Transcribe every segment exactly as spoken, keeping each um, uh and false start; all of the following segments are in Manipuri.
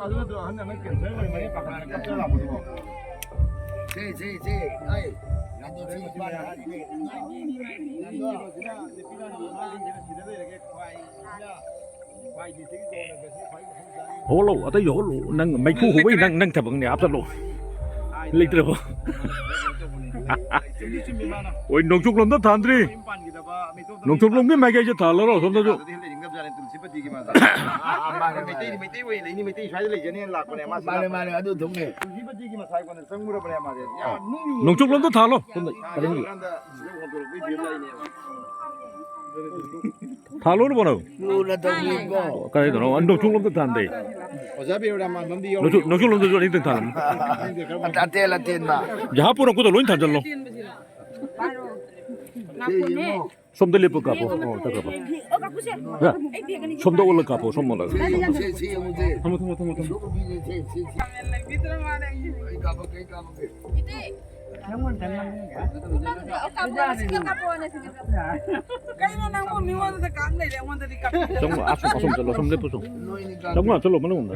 ꯑꯗꯨ ꯅꯠꯇ꯭ꯔꯣ ꯑꯍꯟ ꯑꯃ ꯀꯦꯟꯁꯔ ꯑꯣꯏꯔꯝꯃꯅꯤ ꯄꯥꯈꯠꯂꯒ ꯀꯞꯇꯅ ꯂꯥꯛꯄꯗꯨꯕꯣ? ꯁꯤ, ꯁꯤ, ꯁꯤ, ꯑꯩ, ꯌꯥꯗꯣ ꯁꯤ, ꯏꯃꯥꯅ ꯍꯥꯏꯔꯤꯅꯦ꯫ ꯍꯧꯒꯠꯂꯣ, ꯑꯇꯩꯁꯨ ꯍꯧꯒꯠꯂꯣ꯫ ꯅꯪ ꯃꯩꯈꯨ ꯍꯧꯕꯩ ꯅꯪ, ꯅꯪ ꯊꯕꯛꯅꯦ, ꯍꯥꯞꯆꯜꯂꯣ꯫ ꯂꯩꯇ꯭ꯔꯕꯣ? ꯍꯣꯏ, ꯅꯣꯡꯆꯨꯞꯂꯣꯝꯗ ꯊꯥꯟꯗ꯭ꯔꯤ꯫ ꯅꯣꯡꯆꯨꯞꯂꯣꯝꯒꯤ ꯃꯥꯏꯀꯩꯁꯦ ꯊꯥꯜꯂꯔꯣ, ꯁꯣꯝꯗꯁꯨ꯫ ꯃꯩꯇꯩ, ꯃꯩꯇꯩ ꯑꯣꯏ ꯂꯩꯅꯤ, ꯃꯩꯇꯩ ꯁ꯭ꯋꯥꯏꯗ ꯂꯩꯖꯅꯦꯅ ꯂꯥꯛꯄꯅꯦ ꯃꯥꯁꯦ꯫ ꯃꯥꯅꯦ, ꯃꯥꯅꯦ, ꯑꯗꯨ ꯊꯨꯡꯉꯦ꯫ ꯅꯣꯡꯆꯨꯞꯂꯣꯝꯗ ꯊꯥꯜꯂꯣ, ꯁꯣꯝꯗ ꯀꯩꯅꯣꯒꯤ꯫ ꯅꯣꯡꯆꯨꯞꯂꯣꯝꯗ ꯊꯥꯜꯂꯣ꯫ ꯊꯥꯜꯂꯣꯅ ꯕꯣꯅ꯫ ꯂꯨꯅ ꯇꯧꯕꯤꯀꯣ꯫ ꯀꯗꯥꯏꯗꯅꯣ? ꯑ, ꯅꯣꯡꯆꯨꯞꯂꯣꯝꯗ ꯊꯥꯟꯗꯦ꯫ ꯑꯣꯖꯥ ꯕꯤꯔꯣꯔꯥꯃꯥꯟꯕꯝꯗꯤ ꯌꯥꯎꯔꯤ꯫ ꯅꯣꯡꯆꯨꯞ-, ꯅꯣꯡꯆꯨꯞꯂꯣꯝꯗꯁꯨ ꯑꯅꯤꯇꯪ ꯊꯥꯜꯂꯝꯃꯤ꯫ ꯑꯇꯦꯜ ꯑꯇꯦꯟꯕ꯫ ꯖꯍꯥ ꯄꯨꯔꯛꯄꯗꯣ ꯂꯣꯏ ꯊꯥꯟꯖꯜꯂꯣ꯫ ꯁꯤ ꯌꯦꯡꯉꯣ꯫ ꯁꯣꯝꯗ ꯂꯦꯞꯄ ꯀꯥꯞꯄꯣ꯫ ꯑꯣ, ꯇ ꯀꯥꯞꯄꯣ꯫ ꯌꯥ꯫ ꯁꯣꯝꯗ ꯑꯣꯜꯂ ꯀꯥꯞꯄꯣ, ꯁꯣꯝ ꯑꯣꯜꯂꯒ꯫ ꯁꯤ, ꯁꯤ ꯌꯦꯡꯉꯨꯁꯦ꯫ ꯊꯝꯃꯣ, ꯊꯝꯃꯣ, ꯊꯝꯃꯣ, ꯊꯝꯃꯣ꯫ ꯁꯤ, ꯁꯤ, ꯁꯤ꯫ ꯑꯩ ꯀꯥꯞꯄꯛꯀꯦ, ꯑꯩ ꯀꯥꯞꯄꯛꯀꯦ꯫ ꯀꯩꯅꯣ ꯅꯪꯕꯨ ꯃꯤꯉꯣꯟꯗ ꯀꯥꯞ ꯂꯩꯔꯦ, ꯑꯩꯉꯣꯟꯗꯗꯤ ꯀꯥꯞꯄꯤꯗꯦ꯫ ꯆꯪꯉꯣ, ꯑꯁꯣꯝ, ꯑꯁꯣꯝ ꯆꯠꯂꯣ, ꯑꯁꯣꯝ ꯂꯦꯞꯄꯨ ꯆꯣ꯫ ꯅꯣꯏꯅꯤ ꯀꯥꯞꯄꯛꯀꯦ꯫ ꯆꯪꯉꯣ, ꯆꯠꯂꯣ, ꯃꯅꯨꯡꯗ꯫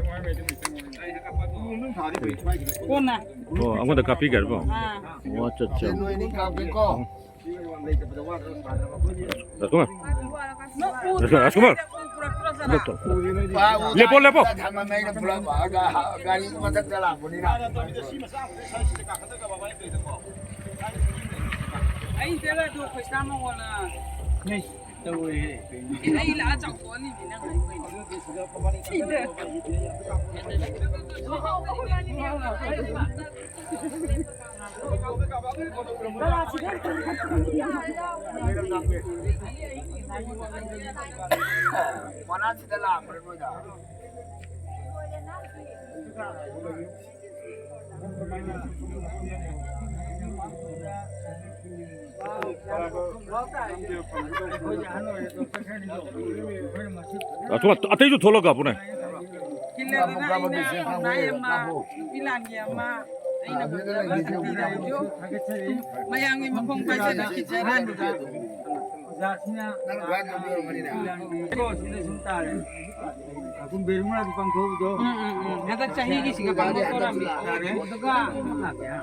ꯀꯣꯟꯅ꯫ ꯑꯣ, ꯑꯩꯉꯣꯟꯗ ꯀꯥꯞꯄꯤꯒꯦ ꯍꯥꯏꯔꯤꯕꯣ? ꯑꯥ꯫ ꯑꯣ, ꯑꯠꯆꯥ, ꯑꯠꯆꯥ꯫ ꯁꯦ, ꯅꯣꯏꯅꯤ ꯀꯥꯞꯀꯦꯀꯣ꯫ ꯔꯥꯖꯀꯨꯃꯥꯔ꯫ ꯔꯥꯖꯀꯨꯃꯥꯔ, ꯔꯥꯖꯀꯨꯃꯥꯔ꯫ ꯂꯦꯞꯄꯣ, ꯂꯦꯞꯄꯣ꯫ ꯊꯝꯃꯝꯃꯦ ꯑꯩꯅ ꯄꯨꯂꯞ꯫ ꯒꯥꯔꯤ ꯃꯊꯛꯇ ꯂꯥꯛꯄꯅꯤꯅ꯫ ꯑꯩ ꯆꯠꯂ ꯑꯗꯨ ꯄꯩꯁꯥ ꯃꯉꯣꯟꯗ꯫ ꯑꯩ ꯂꯥꯛꯑ ꯆꯥꯎꯊꯣꯛꯑꯅꯤ ꯅꯪ ꯍꯥꯏ ꯀꯩꯅꯣ? ꯃꯅꯥꯛꯁꯤꯗ ꯂꯥꯛꯄ꯭ꯔꯥ ꯅꯣꯏꯗ? ꯑꯇꯩꯁꯨ ꯊꯣꯛꯂꯒ ꯀꯥꯞꯄꯨꯅꯦ꯫ ꯊꯤꯜꯂꯦꯗꯅ ꯑꯩꯅ ꯈꯣꯡꯅꯥꯏ ꯑꯃ, ꯅꯨꯄꯤ ꯂꯥꯟꯒꯤ ꯑꯃ, ꯑꯩꯅ ꯐꯖꯕ ꯁꯛꯇꯤ ꯂꯩꯔꯁꯨ ꯃꯌꯥꯝꯒꯤ ꯃꯈꯣꯡ ꯄꯥꯏꯁꯤꯜꯂ ꯊꯤꯟꯖꯔꯅꯤ꯫ ꯅꯪ ꯈ꯭ꯋꯥꯏ ꯇꯧꯕ ꯑꯣꯏꯔꯝꯒꯅꯤꯅꯦ꯫ ꯀꯣ, ꯁꯤꯗ ꯁꯨꯝ ꯇꯥꯔꯦ꯫ ꯑꯗꯨꯝ ꯕꯦꯔꯃꯨꯅꯥꯗ ꯄꯥꯡꯊꯣꯛꯄꯗꯣ꯫ ꯎꯝ, ꯎꯝ, ꯎꯝ꯫ ꯍꯟꯗꯛ ꯆꯍꯤꯒꯤ ꯁꯤꯡꯒ ꯄꯥꯡꯊꯣꯛꯇꯣꯔꯝꯅꯤ꯫ ꯇꯥꯔꯦ꯫ ꯑꯗꯨꯒ